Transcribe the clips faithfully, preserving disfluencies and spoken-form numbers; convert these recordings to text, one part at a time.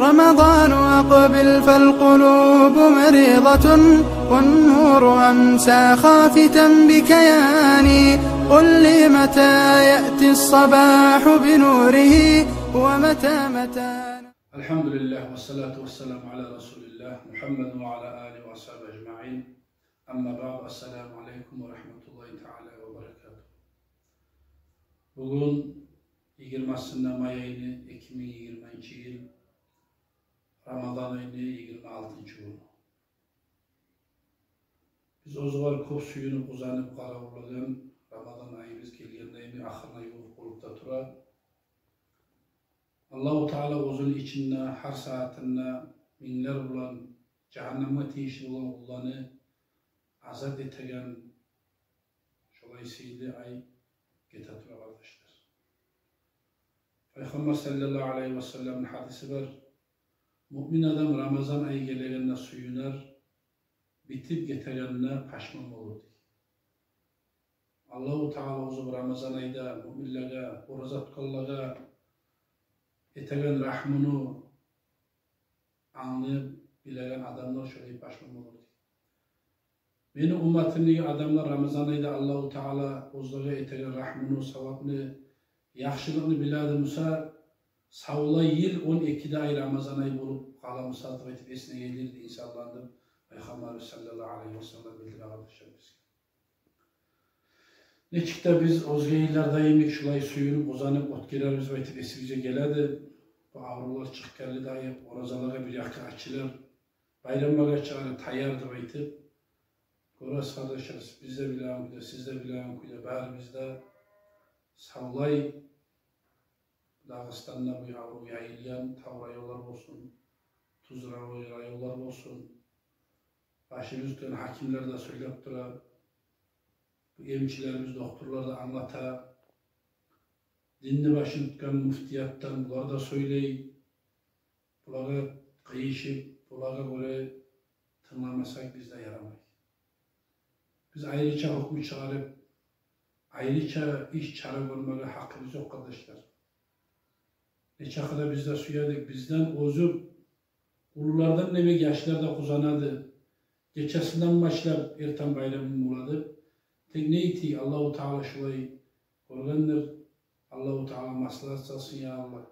رمضان أقبل فالقلوب مريضة، والنور أمسى خافتا بكياني. قل لي متى يأتي الصباح بنوره، ومتى، متى. الحمد لله، والصلاة والسلام على رسول الله محمد وعلى آله وأصحابه أجمعين. أما بعد، السلام عليكم ورحمة الله تعالى وبركاته. Бугюн йигирмасында май айны, эки минг йигирманчы йыл, Рамазан айны йигирма алтынчы гюню. Биз оьзюгер кёп сююнюп, къуванып къаравуллагъан Рамазан айыбыз гелгенде йимик, ахырына ювукъ болуп да тура. Аллагьу Таала оьзюню ичинде гьар сагьатында минглер булан жагьаннемге тийишли болгъан къулланы азат этеген шолай сыйлы ай гете тура, къардашлар. Пайхаммар саллаллагьу алайгьи васалламны гьадиси бар: муъмин адам Рамазан ай гелегенде сююнер, битип гетегенде пашман болур, дей. Аллагьу Таала оьзю бу Рамазан айда муъминлеге, ораза тутгъанлагъа этеген рагьмуну англап билеген адамлар шолай пашман болур, дей. Мени умматымдагъы адамлар Рамазан айда Аллагьу Таала оьзлеге этеген рагьмуну, савапны, яхшылыкъны биле эди буса, савлай йыл он эки де ай Рамазан ай болуп къала буса деп айтып эсине гелир эди инсанланы, деп Пайхаммарыбыз саллаллагьу алайгьи васаллам билдире, къардашлар, бизге. Нечик де биз оьзге йылларда йимик шулай сююнюп, къуванып оьтгерербиз деп айтып эсибизге геле эди. Бу аврувлар чыкъгъанлы да, оразалагъа бир якъгъа ачылар, байрамлагъа чыгъар, таяр деп айтып. Гёресиз, къардашлар, биз де билеген кюйде, сиз де билеген кюйде, барыбыз да савлай Дагъыстанда бу аврув яйылгъан, тав районлар болсун, тюз районлар болсун. Башыбыз тутгъан гьакимлер де сёйлеп тура, бу эмчилерибиз, докторлар да англата, динни башын тутгъан муфтиятдан булар да сёйлей. Булагъа къыйышып, булагъа гёре тынгламасакъ, бизге ярамай. Биз айрыча гьукму чыгъарып, айрыча иш чара гёрмеге гьакъыбыз ёкъ, къардашлар. Нечакъы да биз де сюе эдик, бизден озуп, уллулардан да бек яшлар да къувана эди. Гечесинден башлап эртен байрамым бола эди. Тек не этейик, Аллагьу Таала шулай гёргендир. Аллагьу Таала маслагьат салсын, я Аллагь.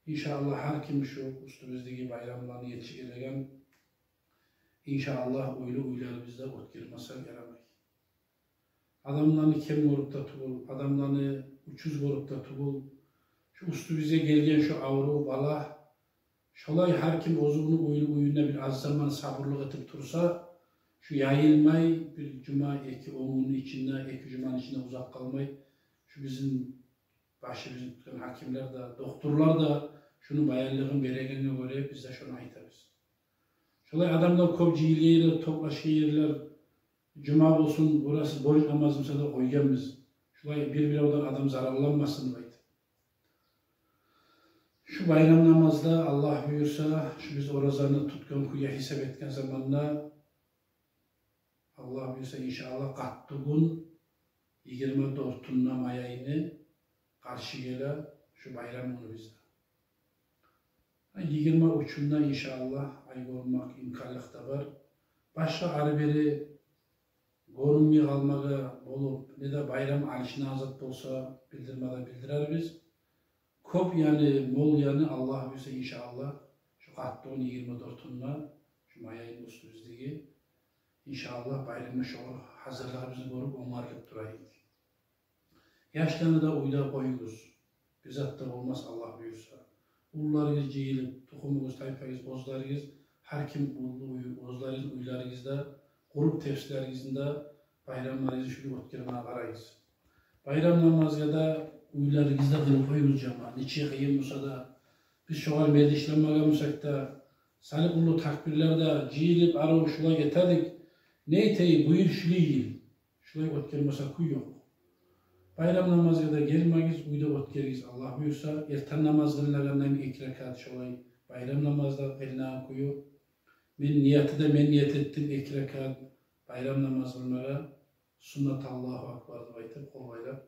Иншааллагь, гьар ким шу уьстюбюздеги байрамланы етишдиреген, иншааллагь, уьйлю уьйлерибизде оьтгермесек ярамай. Адамланы кем гёрюп де тюгюл, адамланы учуз гёрюп де тюгюл. Шу уьстюбюзге гелген шу аврув, балагь, шолай гьар ким оьзюню уьйлю уьюнде бир аз заман сабурлукъ этип турса, шу яйылмай, бир жума, эки, он гюнню ичинде, эки жуманы ичинде узакъ къалмай, шу бизин башыбызны тутгъан гьакимлер де, докторлар да шуну баянлыгъын берегенге гёре, биз де шуну айтабыз. Шолай адамлар кёп жыйылгъан ерлер, топлашгъан ерлер, жума болсун, бурасы борч намаз буса да къойгъанбыз. Шулай бир-биревден адам заралланмасын деп айтып. Шу байрам намазда, Аллагь буюрса, шу биз оразаны тутгъан кюйге гьисап этген заманда, Аллагь буюрса, иншааллагь, къаттыгюн йигирма дёртюнде май айны къаршы геле шу байрам гюню бизде. Йигирма уьчюнде, иншааллагь, ай гёрмек имканлыкъ да бар. Башгъа ары-бери гёрюнмей къалмагъа болуп, не де байрам алышынагъан зат болса, билдирме де билдирербиз. Кёп, яни, мол, яни, Аллагь буюрса, иншааллагь, шу къаттыгюн йигирма дёртюнде, шу май айны уьстюбюздеги, иншааллагь, байрамгъа шогъар гьазирлигибизни гёрюп, онгарылып турайыкъ. Яшланы да уьйде къоюгъуз. Бир зат да болмас, Аллагь буюрса. Уллуларыгъыз жыйылып, тухумугъуз, тайпагъыз, оьзлеригиз, гьар ким уллу уьй, оьзлеригиз уьйлеригизде къуруп, тепсилеригизни де, байрамларыгъызны шулай оьтгермеге къарагъыз. Байрам намазгъа да уьйлеригизде къылып къоюгъуз, жамаат. Нече къыйын буса да, биз шогъар мелдешленмеген бусакъ да, салып уллу такбирлер де, жыйылып, арив шулай этедик. Не этейик, бу йыл шулай йыл. Шулай оьтгермесе кюй ёкъ. Байрам намазгъа да гелмегиз, уьйде оьтгеригиз, Аллагь буюрса. Эртен намаз къылынагъанда эки ракаат шолай байрам намазда къылынагъан кюю. Мен нияты да, мен ният этдим эки ракаат байрам намаз къылмагъа, суннат, Аллагьу акбар деп айтып, къол байлап.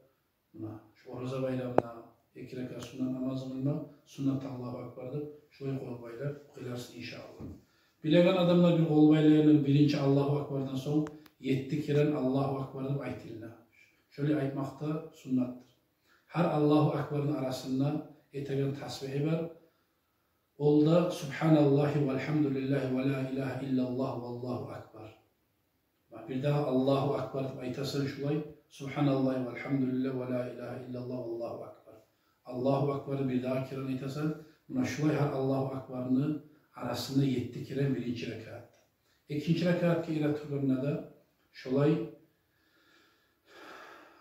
Муна шу ораза байрамда эки ракаат суннат намаз къылма, Суннат Аллагьу акбар деп, шулай къолбайлар къыларсыз, иншааллагь. Билеген адамлар бир къолбайланы биринчи Аллагьу акбардан сонг етти керен Аллагьу акбар деп айтыла. Шолай айтмакъ да суннатдыр. Гьар Аллагьу акбарны арасында этеген тасбигьи бар. Ол да: «Субгьаналлагьи валгьамдулиллагьи ва ла илагьа иллаллагь валлагьу акбар». Бир дагъы «Аллагьу акбар» деп айтасан шулай: «Субгьаналлагьи валгьамдулиллагьи ва ла илагьа иллаллагь валлагьу акбар». «Аллагьу акбар» бир дагъы керен айтасан. Муна шулай гьар «Аллагьу акбарны» арасында етти керен биринчи ракаатда. Экинчи ракаатгъа гире тургъанда да шулай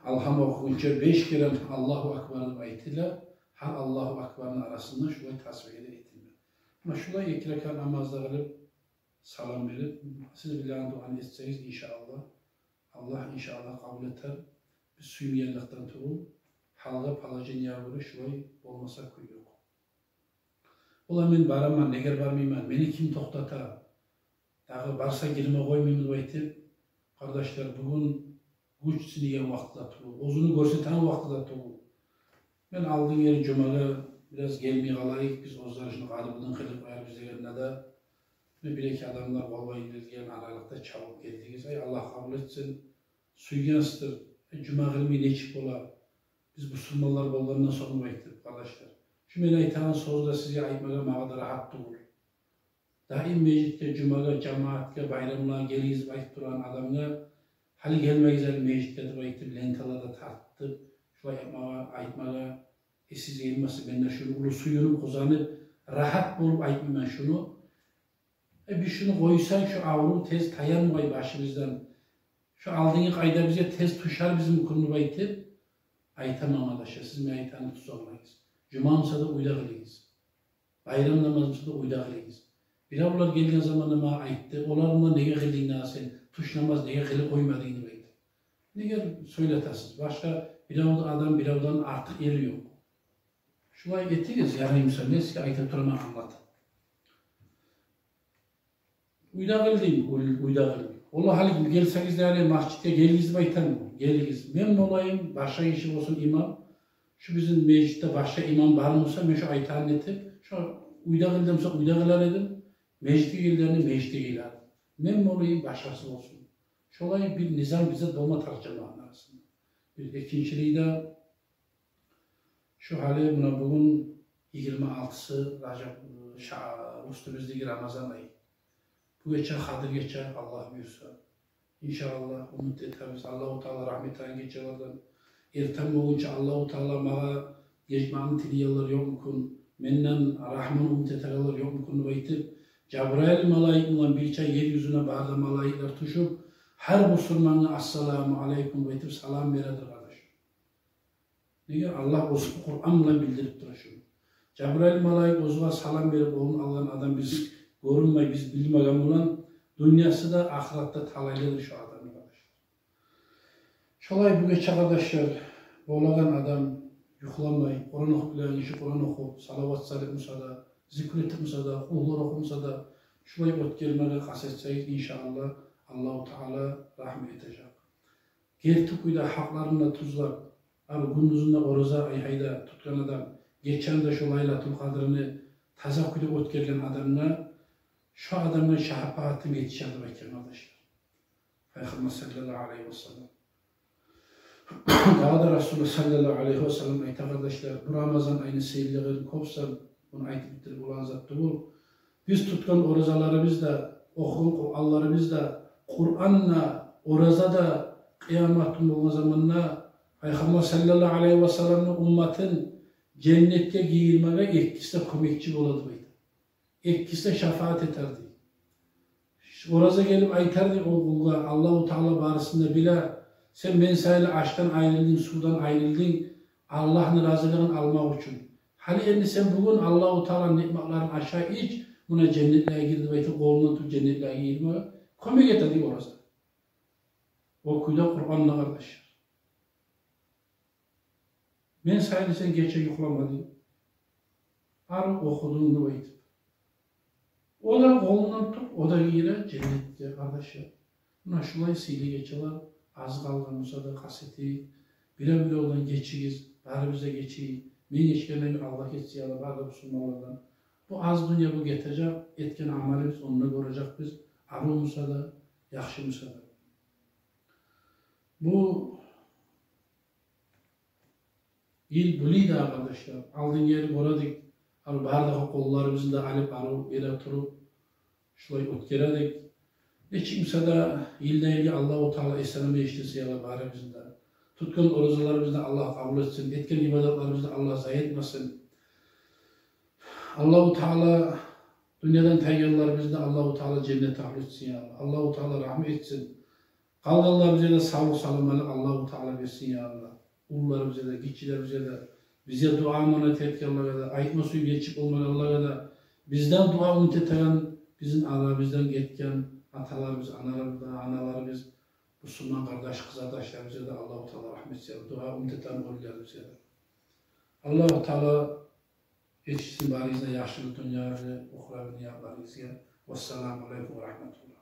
«Алгьам» охугъунча беш керен «Аллагьу акбар» деп айтыла. Гьар «Аллагьу акбарны» арасында шулай тасбигьи де этиле. Муна шулай эки ракаат намазда къылып, салам берип, сиз билеген дуаны этсегиз, иншааллагь, Аллагь, иншааллагь, къабул этер. Биз сюймейгенликден тюгюл, гьалгъа, положениеге гёре шулай болмаса кюй ёкъ. Олай мен бараман, неге бармайман, мени ким токътата, дагъы барса гирме къоймайман деп айтып, къардашлар, бугюн гюч сынайгъан вакъти де тюгюл, оьзюню гёрсетеген вакъти де тюгюл. Мен алдын гелип жумагъа бираз гелмей къалайыкъ, биз оьзлер шуну къадимден къылып къоярбыз дегенде де, мен бир-эки адамлар къолбай гелген аралыкъда чабып гелдигиз. Ай, Аллагь къабул этсин, сюйгенсиздир. Ай, жума къылмай нечик бола? Биз бусурманлар болгъандан сонг деп айтып, къардашлар. Шу мен айтагъан сёзню сизге айтмагъа магъа да рагьат тюгюл. Даим межитге, жумагъа, жамаатгъа, байрамлагъа гелигиз деп айтып турагъан адамгъа, гьали гелмегиз гьали межитге деп айтып, ленталар да тартып, шулай айтмагъа, айтмагъа, э, сизге гелмесе, мен де шуну уллу сююнюп, къуванып, рагьат болуп айтмайман шуну. Э, биз шуну къойсакъ, шу аврув тез таяр бугъай башыбыздан, шу алдынгъы къайда бизге тез тюшер бизин кюн деп айтып айтаман, къардашлар, сиз мени айтагъанны тюз англайгъыз. Жума буса да уьйде къылыгъыз. Байрам намазны да уьйде къылыгъыз. Биревлер гелген заманда магъа айтды: «Олар булан неге къылдынг дагъы сен? Тюш намаз неге къылып къоймадынг?» — деп айтды. Неге сёйлетесиз? Башгъа бирев де адам биревден артыкъ ери ёкъ. Шулай этигиз, ярай буса, мен сизге айтып тураман, англатып. Уьйде къылдым, уьй-, уьйде къылдым. Олар гьали гелсегиз де, гьали межитге гелигиз деп айтаман, гелигиз. Мен болайым, башгъа гиши болсун имам. Шу бизин межитде башгъа имам бар буса, мен шу айтагъанны этип, шу уьйде къылдым буса, уьйде къылар эдим. Межитге гелгенде межитге гелер эдим. Мен болайым, башгъасы болсун. Шолай бир низам бизде болма тарыкъ жамаатны арасында. Бир экинчилей де, шу гьали муна бугюн йигирма алтысы Ражаб, ша-, уьстюбюздеги Рамазан ай. Бу гече Къадир гече, Аллагь буюрса. Иншааллагь, умут этебиз Аллагьу Таала рагьмат этеген гечелерден. Эртен болгъунча Аллагьу Таала магъа гечмекни тилейгенлер ёкъмукен, менден рагьмат умут этегенлер ёкъмукен деп айтып, Жабрайыл малайик булан бирче ер юзюне бары да малайиклер тюшюп, гьар бусурмангъа «Ассаламу алейкум» деп айтып салам бередир, къардаш. Неге? Аллагь оьзю Къуран булан билдирип тура шуну. Жабрайыл малайик оьзюне салам берип, ону алгъан адам биз гёрюнмей, биз билмеген булан, дюньясы да, ахыраты да талайлыдыр шу адамны, къардашлар. Шолай бу гече, къардашлар, болагъан адам юхламай, Къуран охуп билеген гиши Къуран охуп, салават салып буса да, зикр этип буса да, къулгьулар охуп буса да, шулай оьтгермеге къаст этсегиз, иншааллагь, Аллагьу Таала рагьмат этежек. Герти кюйде гьакъларын да тюзлеп, ал гюндюзюн де ораза ай гьайда тутгъан адам, гечени де шу Лайлатул Къадрны таза кюйде оьтгерген адамгъа, шу адамгъа шапаатым етишер деп айтгъан, къардашлар, Пайхаммар саллаллагьу алайгьи васаллам. Дагъы да Расулуллагь саллаллагьу алайгьи васаллам айта, къардашлар, бу Рамазан айны сыйлылыгъын кёп саны, муну айтып битирип болагъан зат тюгюл. Биз тутгъан оразаларыбыз да, охугъан Къуранларыбыз да, Къуран да, ораза да, къыямат гюн болгъан заманда Пайхаммар саллаллагьу алайгьи васалламны умматын женнетге гийирмеге экиси де кёмекчи болады деп айта. Экиси де шапаат этер дей. Ораза гелип айтар дей о къулгъа: «Аллагьу Таала барысын да биле, сен мен саялы ашдан айрылдынг, сувдан айрылдынг, Аллагьны разилигин алмакъ учун. Гьали энди сен бугюн Аллагьу Тааланы ниъматларын аша, ич, муна женнетлеге гир», — деп айтып, къолундан тутуп женнетлеге гийирмеге кёмек эте дей ораза. О кюйде Къуран да, къардашлар. Мен саялы сен гече юхламадынг, арив охудунг деп айтып. О да къолундан тутуп, о да гире женнетге, къардашлар. Муна шулай сыйлы гечелер, аз къалгъан буса да къаст этейик. Бирев-биревден гечигиз, барыбыз да гечейик. Минг ичгенден алда гетсе, я Аллагь, бары да бусурманлардан. Бу аз дюнья, бу гетежек, этген амалыбыз, онда гёрежекбиз, арив буса да, яхшы буса да. Бу йыл булай да, къардашлар, алдын гери гёредик, ал бары да къолларыбызны да алып, арив бере туруп, шулай оьтгередик. Нечик буса да, йылдан йылгъа Аллагьу Таала эсен-аман эшитсин, я Аллагь, барыбызны да. Тутгъан оразаларыбызны Аллагь къабул этсин, этген ибадатларыбызны Аллагь зая этмесин. Аллагьу Таала дюньядан тайгъанларыбызны Аллагьу Таала женнет агьлю этсин, я Аллагь. Аллагьу Таала рагьмат этсин. Къалгъанларыбызгъа да савлукъ-саламатлыкъ Аллагьу Таала берсин, я Аллагь. Уллуларыбызгъа да, гиччилерибизге де, бизге дуа аманат этгенлеге де, айтма сююп етишип болмагъанлагъа да, бизден дуа умут этеген, бизин арабыздан гетген аталарыбыз, аналарыбыз, аналарыбыз, бусурман къардаш, къызардашларыбызгъа да Аллагьу Таала рагьмат этсин, дуа умут этеген оьлюлерибизге де. Аллагьу Таала етишсин барыгъызны да яхшы дюнья, ухрави ниятлагъызгъа. Вассаламу алейкум ва рагьматуллагь.